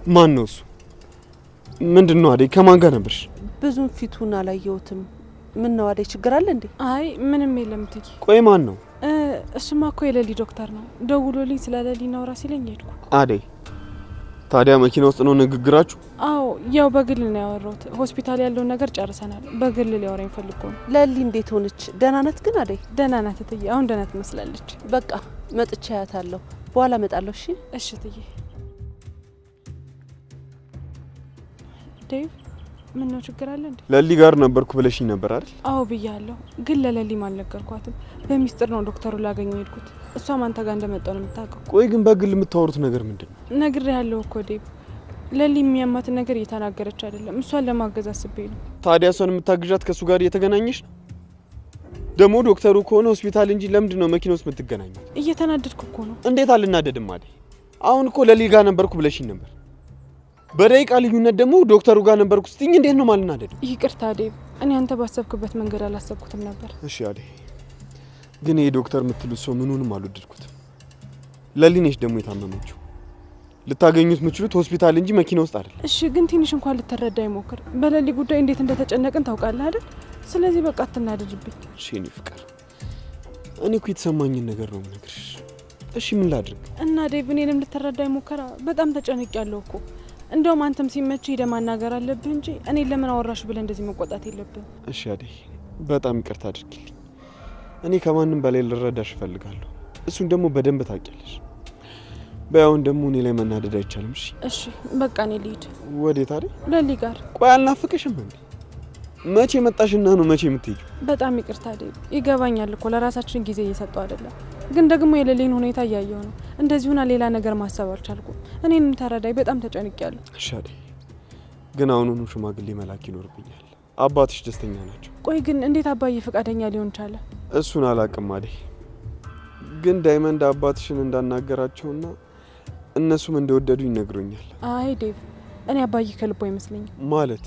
ማን ነው እሱ? ምንድነው አደይ? ከማን ጋር ነበርሽ? ብዙም ፊቱን አላየሁትም። ምን ነው አደይ፣ ችግር አለ እንዴ? አይ ምንም የለም እትዬ። ቆይ ማን ነው? እሱማ እኮ የለሊ ዶክተር ነው። ደውሎልኝ ስለ ለሊ እናውራ ሲለኝ ሄድኩ። አደይ ታዲያ መኪና ውስጥ ነው ንግግራችሁ? አዎ ያው በግል ነው ያወራሁት። ሆስፒታል ያለውን ነገር ጨርሰናል። በግል ሊያወራኝ ፈልጎ ነው። ለሊ እንዴት ሆነች? ደህና ናት ግን አደይ? ደህና ናት እትዬ። አሁን ደህና ትመስላለች። በቃ መጥቼ አያታለሁ። በኋላ እመጣለሁ። እሺ? እሺ እትዬ። ዴቭ ምን ነው ችግር አለ እንዴ? ለሊ ጋር ነበርኩ ብለሽኝ ነበር አይደል? አዎ ብያለሁ፣ ግን ለለሊም አልነገርኳትም። በሚስጥር ነው ዶክተሩ ላገኘው ሄድኩት። እሷም አንተ ጋር እንደመጣሁ ነው የምታውቀው። ቆይ ግን በግል የምታወሩት ነገር ምንድን ነው? ነግሬሃለሁ እኮ ዴቭ፣ ለሊ የሚያማትን ነገር እየተናገረች አይደለም። እሷን ለማገዝ አስቤ ነው። ታዲያ እሷን የምታግዣት ከእሱ ጋር እየተገናኘሽ ነው? ደግሞ ዶክተሩ ከሆነ ሆስፒታል እንጂ ለምንድን ነው መኪና ውስጥ የምትገናኙት? እየተናደድኩ እኮ ነው። እንዴት አልናደድም አደይ? አሁን እኮ ለሊ ጋር ነበርኩ ብለሽኝ ነበር። በደቂቃ ልዩነት ደግሞ ዶክተሩ ጋር ነበርኩ ስትይኝ እንዴት ነው ማልናደድ? ይቅርታ ዴቭ፣ እኔ አንተ ባሰብክበት መንገድ አላሰብኩትም ነበር። እሺ አደይ፣ ግን ይሄ ዶክተር የምትሉት ሰው ምኑንም አልወደድኩትም። ለሊ ነች ደግሞ የታመመችው። ልታገኙት የምችሉት ሆስፒታል እንጂ መኪና ውስጥ አይደለም። እሺ፣ ግን ትንሽ እንኳን ልትረዳ ይሞክር። በለሊ ጉዳይ እንዴት እንደተጨነቅን ታውቃለህ አይደል? ስለዚህ በቃ አትናደድብኝ። እሺ የኔ ፍቅር፣ እኔ እኮ የተሰማኝን ነገር ነው የምነግርሽ። እሺ ምን ላድርግ? እና ዴቭ፣ እኔንም ልትረዳ ይሞክራ። በጣም ተጨንቄያለሁ እኮ። እንደውም አንተም ሲመችህ ሄደህ ማናገር አለብህ እንጂ እኔ ለምን አወራሽ ብለህ እንደዚህ መቆጣት የለብህም። እሺ አደይ፣ በጣም ይቅርታ አድርጊልኝ። እኔ ከማንም በላይ ልረዳሽ እፈልጋለሁ። እሱን ደግሞ በደንብ ታውቂያለሽ። በይ አሁን ደግሞ እኔ ላይ መናደድ አይቻልም። እሺ? እሺ በቃ እኔ ልሂድ። ወዴት አደይ? ለሊ ጋር። ቆይ አልናፍቅሽም እንዴ? መቼ መጣሽና ነው መቼ የምትሄጂው? በጣም ይቅርታ ዴቭ፣ ይገባኛል እኮ ለራሳችን ጊዜ እየሰጠው አይደለም፣ ግን ደግሞ የለሊን ሁኔታ እያየሁ ነው። እንደዚሁና ሌላ ነገር ማሰብ አልቻልኩም። እኔንም ተረዳይ፣ በጣም ተጨንቄያለሁ። እሺ አደይ፣ ግን አሁኑኑ ሽማግሌ መላክ ይኖርብኛል። አባትሽ ደስተኛ ናቸው። ቆይ ግን እንዴት አባዬ ፈቃደኛ ሊሆን ቻለ? እሱን አላውቅም አደይ፣ ግን ዳይመንድ አባትሽን እንዳናገራቸውና እነሱም እንደወደዱ ይነግሩኛል። አይ ዴቭ፣ እኔ አባዬ ከልቦ አይመስለኝም። ማለት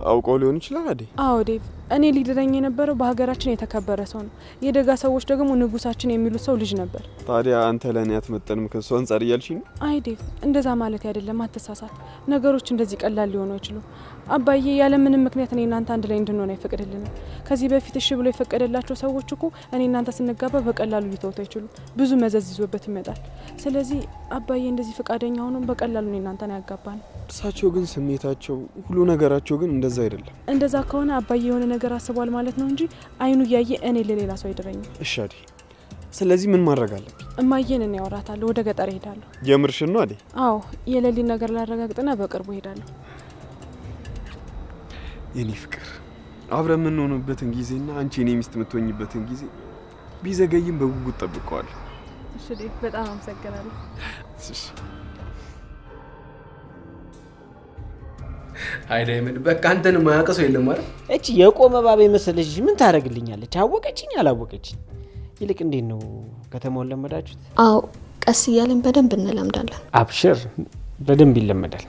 አውቀው ሊሆን ይችላል አደይ? አዎ ዴቭ፣ እኔ ሊድረኝ የነበረው በሀገራችን የተከበረ ሰው ነው። የደጋ ሰዎች ደግሞ ንጉሳችን የሚሉት ሰው ልጅ ነበር። ታዲያ አንተ ለእኔ አትመጠንም ከእሱ አንጻር እያልሽኝ ነው? አይ ዴቭ፣ እንደዛ ማለት አይደለም፣ አትሳሳት። ነገሮች እንደዚህ ቀላል ሊሆኑ አይችሉም። አባዬ ያለ ምንም ምክንያት እኔ እናንተ አንድ ላይ እንድንሆን አይፈቅድልንም። ከዚህ በፊት እሺ ብሎ የፈቀደላቸው ሰዎች እኮ እኔ እናንተ ስንጋባ በቀላሉ ሊተውት አይችሉም። ብዙ መዘዝ ይዞበት ይመጣል። ስለዚህ አባዬ እንደዚህ ፈቃደኛ ሆኖ በቀላሉ እኔ እናንተን አያጋባንም። እሳቸው ግን ስሜታቸው ሁሉ ነገራቸው ግን እንደዛ አይደለም። እንደዛ ከሆነ አባዬ የሆነ ነገር አስቧል ማለት ነው እንጂ አይኑ እያየ እኔ ለሌላ ሰው አይደረኝም። እሺ አደይ፣ ስለዚህ ምን ማድረግ አለብኝ? እማዬን እኔ አወራታለሁ። ወደ ገጠር እሄዳለሁ። የምርሽን ነው አደይ? አዎ፣ የሌሊን ነገር ላረጋግጥና በቅርቡ እሄዳለሁ። የኔ ፍቅር፣ አብረን የምንሆንበትን ጊዜና አንቺ የኔ ሚስት የምትሆኝበትን ጊዜ ቢዘገይም በጉጉት ጠብቀዋለሁ። እሺ ዴቭ፣ በጣም አመሰግናለሁ። እሺ። አይ ዳይመንድ፣ በቃ አንተን የማያውቅ ሰው የለም አይደል? እቺ የቆመ እባብ የመሰለች ምን ታደርግልኛለች? አወቀችኝ አላወቀችኝ። ይልቅ እንዴት ነው ከተማውን ለመዳችሁት? አዎ፣ ቀስ እያለን በደንብ እንለምዳለን። አብሽር፣ በደንብ ይለመዳል።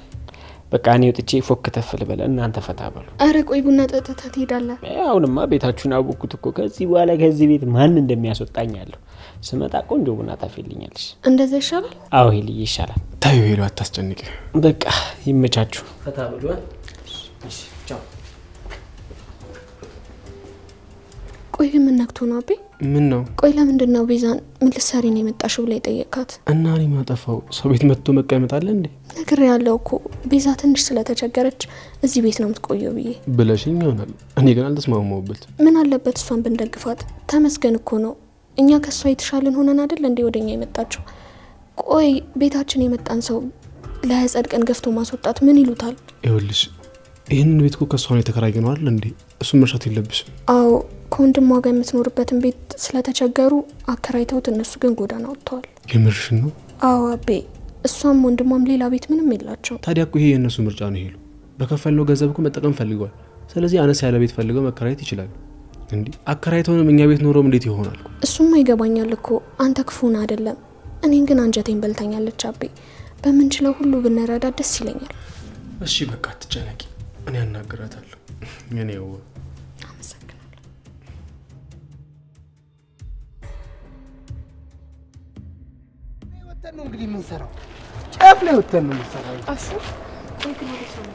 በቃ እኔ ወጥቼ ፎክ ተፍ ልበል፣ እናንተ ፈታ በሉ። አረ ቆይ ቡና ጠጥተህ ትሄዳለህ? አሁንማ ቤታችሁን አወቅኩት እኮ። ከዚህ በኋላ ከዚህ ቤት ማን እንደሚያስወጣኝ አለሁ። ስመጣ ቆንጆ ቡና ታፈልኛለሽ። እንደዛ ይሻላል? አዎ ሄልዬ ይሻላል። ታዩ ሄሉ፣ አታስጨንቂ። በቃ ይመቻችሁ። ፈታ በሉ። እሺ ቻው። ቆይ ግን ምን ነክቶ ነው አቤ? ምን ነው? ቆይ ለምንድን ነው ቤዛን ምን ልትሰሪ ነው የመጣሽው ብላ የጠየቃት? እና እኔ ማጠፋው ሰው ቤት መጥቶ መቀመጥ አለ እንዴ? ነግሬሃለሁ እኮ ቤዛ ትንሽ ስለተቸገረች እዚህ ቤት ነው የምትቆየው ብዬ ብለሽኝ ይሆናል። እኔ ግን አልተስማማሁበት። ምን አለበት እሷን ብንደግፋት? ተመስገን እኮ ነው እኛ ከእሷ የተሻለን ሆነን አይደል እንዴ ወደኛ የመጣችው? ቆይ ቤታችን የመጣን ሰው ለጸድቀን ገፍቶ ማስወጣት ምን ይሉታል? ይኸውልሽ ይህንን ቤት እኮ ከእሷ ነው የተከራየነው አይደል እንዴ? እሱን መርሳት የለብሽም። አዎ ከወንድሟ ጋር የምትኖርበትን ቤት ስለተቸገሩ አከራይተውት እነሱ ግን ጎዳና ወጥተዋል። የምርሽን ነው? አዎ አቤ፣ እሷም ወንድሟም ሌላ ቤት ምንም የላቸው። ታዲያ እኮ ይሄ የእነሱ ምርጫ ነው። ሄሉ በከፈልነው ገንዘብ እኮ መጠቀም ፈልገዋል። ስለዚህ አነስ ያለ ቤት ፈልገው መከራየት ይችላሉ። እንዴ አከራይተውንም እኛ ቤት ኖሮም እንዴት ይሆናል? እሱማ ይገባኛል እኮ አንተ ክፉን አይደለም። እኔን ግን አንጀቴን በልታኛለች አቤ። በምንችለው ሁሉ ብንረዳ ደስ ይለኛል። እሺ በቃ አትጨነቂ፣ እኔ አናግራታለሁ። እኔ ያው አመሰግናለሁ። ወተን ነው እንግዲህ የምንሰራው። ጫፍ ላይ ወጥተን ነው የምንሰራው። አሹ ቆይ ግን ወዴት ነው?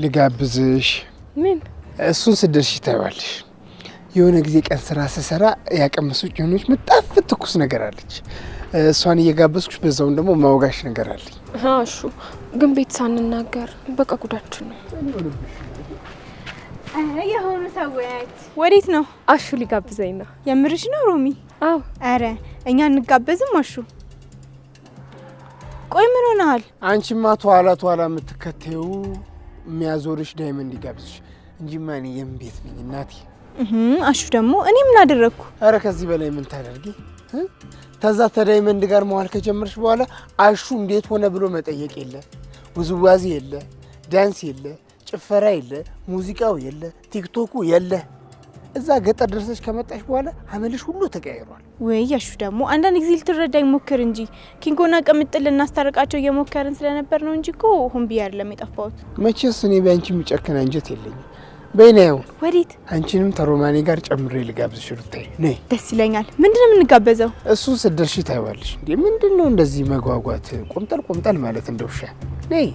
ልጋብዝሽ። ምን? እሱን ስደርሽ ታይዋለሽ። የሆነ ጊዜ ቀን ስራ ስሰራ ያቀመሱኝ የሆነች ምጣፍጥ ትኩስ ነገር አለች። እሷን እየጋበዝኩሽ በዛውን ደግሞ ማውጋሽ ነገር አለኝ። አሹ ግን ቤት ሳንናገር በቃ ጉዳችን ነው። የሆኑ ሰዎች ወዴት ነው? አሹ ሊጋብዘኝ ነው። የምርሽ ነው ሮሚ? አዎ። አረ እኛ እንጋበዝም። አሹ ቆይ ምን ሆነሃል? አንቺማ ተኋላ ተኋላ የምትከተዩ የሚያዞርሽ ዳይመንድ ይጋብዝሽ እንጂማ እኔ የምን ቤት ነኝ እናቴ። አሹ ደግሞ እኔ ምን አደረግኩ? አረ ከዚህ በላይ ምን ታደርጊ? ተዛ ተዳይመንድ ጋር መዋል ከጀመርሽ በኋላ አሹ እንዴት ሆነ ብሎ መጠየቅ የለ፣ ውዝዋዜ የለ፣ ዳንስ የለ፣ ጭፈራ የለ፣ ሙዚቃው የለ፣ ቲክቶኩ የለ። እዛ ገጠር ደርሰሽ ከመጣሽ በኋላ አመልሽ ሁሉ ተቀያይሯል። ወይ አሹ ደግሞ አንዳንድ ጊዜ ልትረዳኝ ሞክር እንጂ ኪንጎና ቅምጥል ልናስታርቃቸው እየሞከርን ስለነበር ነው እንጂ እኮ ሆን ብዬ አይደለም የጠፋሁት። መቼስ እኔ ቢያንቺ የሚጨክን አንጀት የለኝም። በይ ነይ አሁን። ወዴት? አንቺንም ተሮማኔ ጋር ጨምሬ ልጋብዝሽ ሩታዬ። ነይ። ደስ ይለኛል። ምንድነው የምንጋበዘው? እሱን ስትደርሺ ታይዋለሽ። እንዴ ምንድነው እንደዚህ መጓጓት? ቆምጠል ቆምጠል ማለት እንደ ውሻ። ነይ።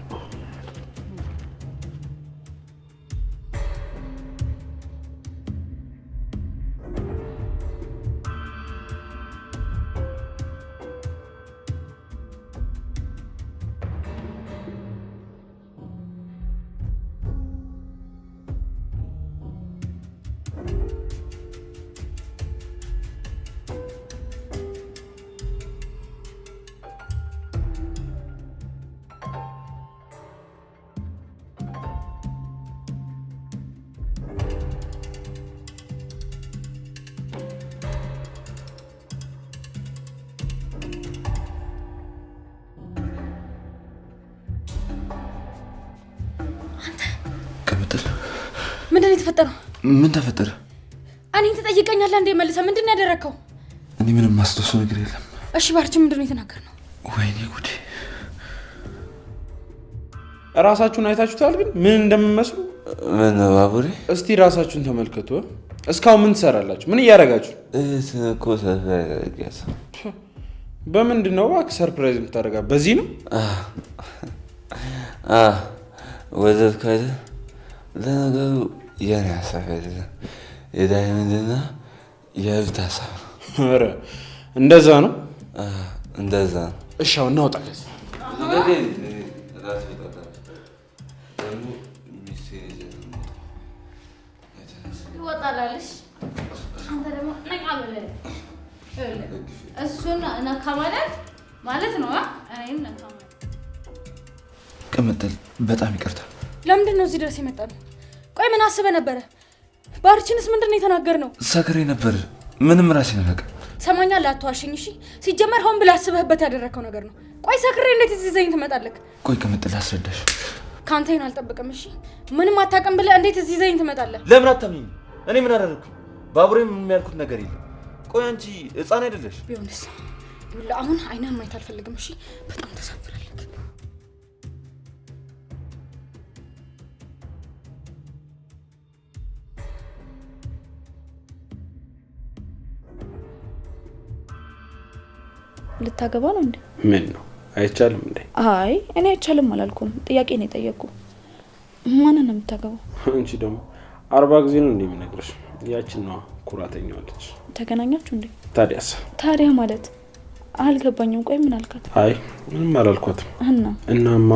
ምንድን ነው የተፈጠረው? ምን ተፈጠረ? እኔን ትጠይቀኛለህ እንዴ? መልሰህ ምንድን ነው ያደረከው? እኔ ምንም ማስታውሰው ነገር የለም። እሺ ባርቺ ምንድን ነው የተናገርነው? ወይኔ ጉዴ! ራሳችሁን አይታችሁታል ግን ምን እንደምመስሉ? ምን ባቡሬ? እስቲ ራሳችሁን ተመልከቱ። እስካሁን ምን ትሰራላችሁ? ምን እያደረጋችሁ? እኮ surprise አድርጊያት። በምንድን ነው እባክህ surprise የምታደርጋት? በዚህ ነው? ወደድኩ አይደል? ለነገሩ የኔ ሀሳብ አይደለም፣ የዳይመንድና የእብድ ሀሳብ ነው። ኧረ እንደዛ ነው? እንደዛ ነው። እሺ አሁን እናውጣ ከዚህ። ይወጣላልሽ። አንተ ደግሞ ነቃ በል። እሱን ነካ ማለት ማለት ነው። እኔን ነካ ማለት። ቅምጥል በጣም ይቅርታ። ለምንድን ነው እዚህ ድረስ የመጣነው? ቆይ ምን አስበህ ነበረ? ባርችንስ ምንድን ነው የተናገርነው? ሰክሬ ነበር። ምንም ራሴን አላውቅም። ትሰማኛለህ? አትዋሸኝ እሺ። ሲጀመር ሆን ብለህ አስበህበት ያደረከው ነገር ነው። ቆይ ሰክሬ እንዴት እዚህ ይዘኸኝ ትመጣለህ? ቆይ ቅምጥል አስረዳሽ። ከአንተ ይሄን አልጠብቅም። እሺ ምንም አታውቅም ብለህ እንዴት እዚህ ይዘኸኝ ትመጣለህ? ለምን አታምኚኝ? እኔ ምን አደረኩኝ? ባቡሬም የሚያልኩት ነገር የለም። ቆይ አንቺ ህፃን አይደለሽ? ቢሆንስ? ይኸውልህ አሁን አይንህን ማየት አልፈልግም። እሺ በጣም ተሳፍራለህ። ልታገባ ነው እንዴ? ምን ነው አይቻልም እንዴ? አይ እኔ አይቻልም አላልኩም። ጥያቄ ነው የጠየቅኩ። ማንን ነው የምታገባው? አንቺ ደግሞ 40 ጊዜ ነው እንዴ የምነግርሽ? ያችን ነው ኩራተኛዋ ልጅ። ተገናኛችሁ እንዴ? ታዲያስ? ታዲያ ማለት አልገባኝም። ቆይ ምን አልካት? አይ ምንም አላልኳትም። እና እናማ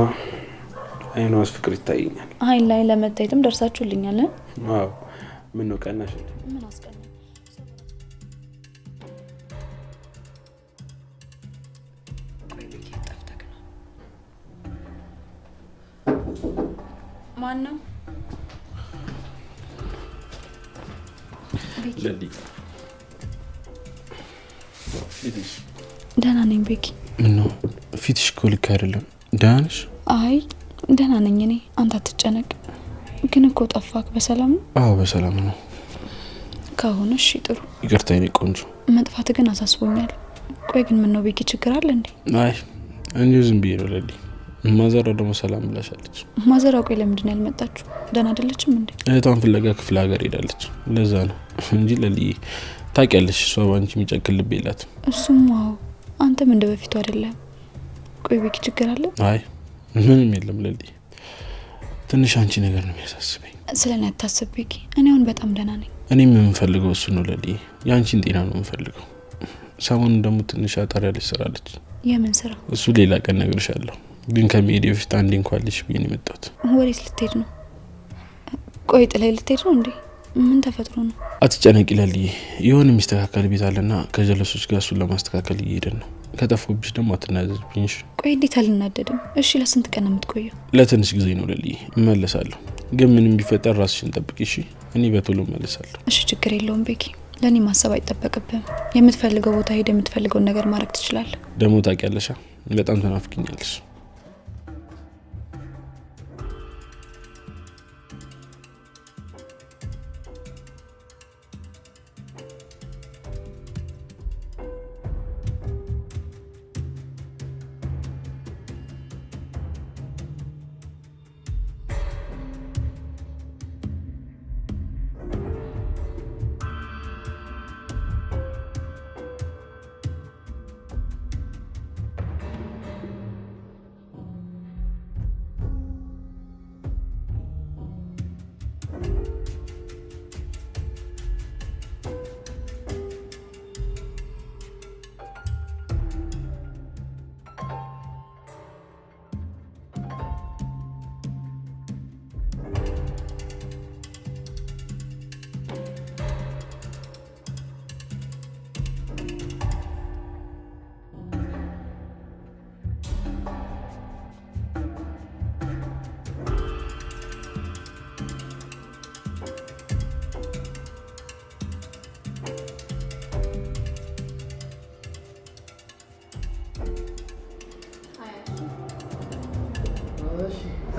አይኗስ ፍቅር ይታየኛል። አይን ላይ ለመታየትም ደርሳችሁልኛል። አዎ ምን ነው ቀናሽ እንዴ? ምን አስቀና? ማን ነው? ደህና ነኝ ቤኪ። ምነው ፊትሽ እኮ ልክ አይደለም። ደህና ነሽ? አይ ደህና ነኝ እኔ፣ አንተ አትጨነቅ። ግን እኮ ጠፋክ። በሰላም ነው? አዎ በሰላም ነው። ከሆነ እሺ ጥሩ። ይቅርታ የኔ ቆንጆ፣ መጥፋት ግን አሳስቦኛል። ቆይ ግን ምነው ቤኪ ችግር አለ እንዴ? አይ እንዲሁ ዝም ብዬ ነው ለሊ። ማዘሯ ደግሞ ሰላም ብላሻለች። ማዘሯ ቆይ ለምንድን ነው ያልመጣችሁ? ደህና አይደለችም እንዴ? እህቷን ፍለጋ ክፍለ ሀገር ሄዳለች። ለዛ ነው እንጂ ለሊ ታውቂያለሽ፣ እሷ ባንቺ የሚጨክን ልብ የላትም። እሱም አዎ፣ አንተም እንደ በፊቱ አይደለም። ቆይ ቤኪ ችግር አለ? አይ ምንም የለም ለሊ፣ ትንሽ አንቺ ነገር ነው የሚያሳስበኝ። ስለኔ አታስብ ቤኪ፣ እኔ አሁን በጣም ደህና ነኝ። እኔም የምፈልገው እሱ ነው ለሊ፣ የአንቺን ጤና ነው የምፈልገው። ሰሞኑን ደግሞ ትንሽ አጠር ያለች ስራ አለች። የምን ስራ? እሱ ሌላ ቀን እነግርሻለሁ። ግን ከመሄዴ በፊት አንዴ እንኳን ልሽ ብዬ ነው የመጣሁት። ወዴት ልትሄድ ነው? ቆይ ጥላይ ልትሄድ ነው እንዴ? ምን ተፈጥሮ ነው? አትጨነቂ ለሊ፣ የሆነ የሚስተካከል ቤት አለና ከጀለሶች ጋር እሱን ለማስተካከል እየሄድን ነው። ከጠፋሁብሽ ደግሞ አትናደድብኝ። ቆይ እንዴት አልናደድም? እሺ ለስንት ቀን ነው የምትቆየው? ለትንሽ ጊዜ ነው ለሊ፣ እመለሳለሁ። ግን ምንም ቢፈጠር ራስሽን ጠብቂ እሺ? እኔ በቶሎ እመለሳለሁ። እሺ ችግር የለውም ቤኪ፣ ለእኔ ማሰብ አይጠበቅብህም። የምትፈልገው ቦታ ሄደህ የምትፈልገውን ነገር ማድረግ ትችላለህ። ደግሞ ታውቂያለሽ፣ በጣም ተናፍቂኛለሽ።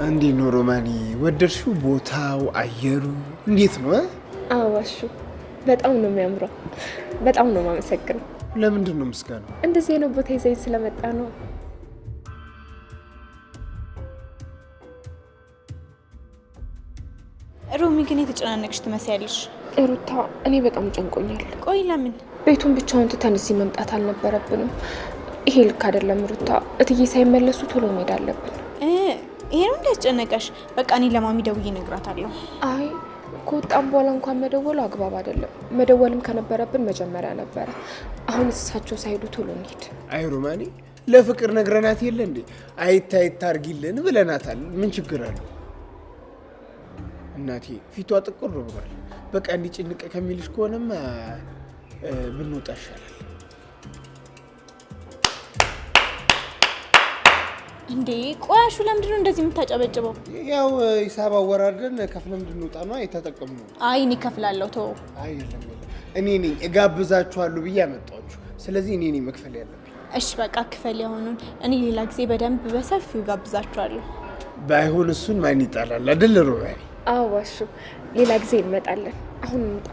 እንዴት ነው ሮማኒ፣ ወደድሽው? ቦታው፣ አየሩ እንዴት ነው? አዎ አሹ፣ በጣም ነው የሚያምረው። በጣም ነው የማመሰግነው። ለምንድን ነው ምስጋናው? እንደዚህ አይነት ቦታ ይዘኝ ስለመጣ ነው። ሮሚ ግን የተጨናነቅሽ ትመስያለሽ። ሩታ፣ እኔ በጣም ጨንቆኛል። ቆይ ለምን? ቤቱን ብቻውን ትተን እዚህ መምጣት አልነበረብንም። ይሄ ልክ አይደለም ሩታ። እትዬ ሳይመለሱ ቶሎ መሄድ አለብን። ይሄ ነው እንዳስጨነቀሽ? በቃ እኔ ለማሚ ደውዬ እነግራታለሁ። አይ ከወጣም በኋላ እንኳን መደወሉ አግባብ አይደለም። መደወልም ከነበረብን መጀመሪያ ነበረ። አሁን እሳቸው ሳይሄዱ ቶሎ እንሂድ። አይ ሮማኒ፣ ለፍቅር ነግረናት የለ እንዴ? አይታ አይታ አድርጊልን ብለናታል። ምን ችግር አለው? እናቴ ፊቷ ጥቁር ብሏል። በቃ እንዲጭንቅ ከሚልሽ ከሆነማ ብንወጣ ይሻላል። እንዴ ቆይ አሹ፣ ለምንድን ነው እንደዚህ የምታጨበጭበው? ያው ሂሳብ አወራርደን ከፍለን እንድንወጣ ነው የተጠቀምነው። አይ እኔ እከፍላለሁ፣ ተወው። አይ የለም የለም፣ እኔ ነኝ እጋብዛችኋለሁ ብዬ አመጣኋችሁ። ስለዚህ እኔ ነኝ መክፈል ያለብኝ። እሺ በቃ ክፈል። ያሁኑን እኔ ሌላ ጊዜ በደንብ በሰፊው እጋብዛችኋለሁ። ባይሆን እሱን ማን ይጣላል አይደል ሮማኒ? አዎ አሹ፣ ሌላ ጊዜ እንመጣለን። አሁን እንውጣ።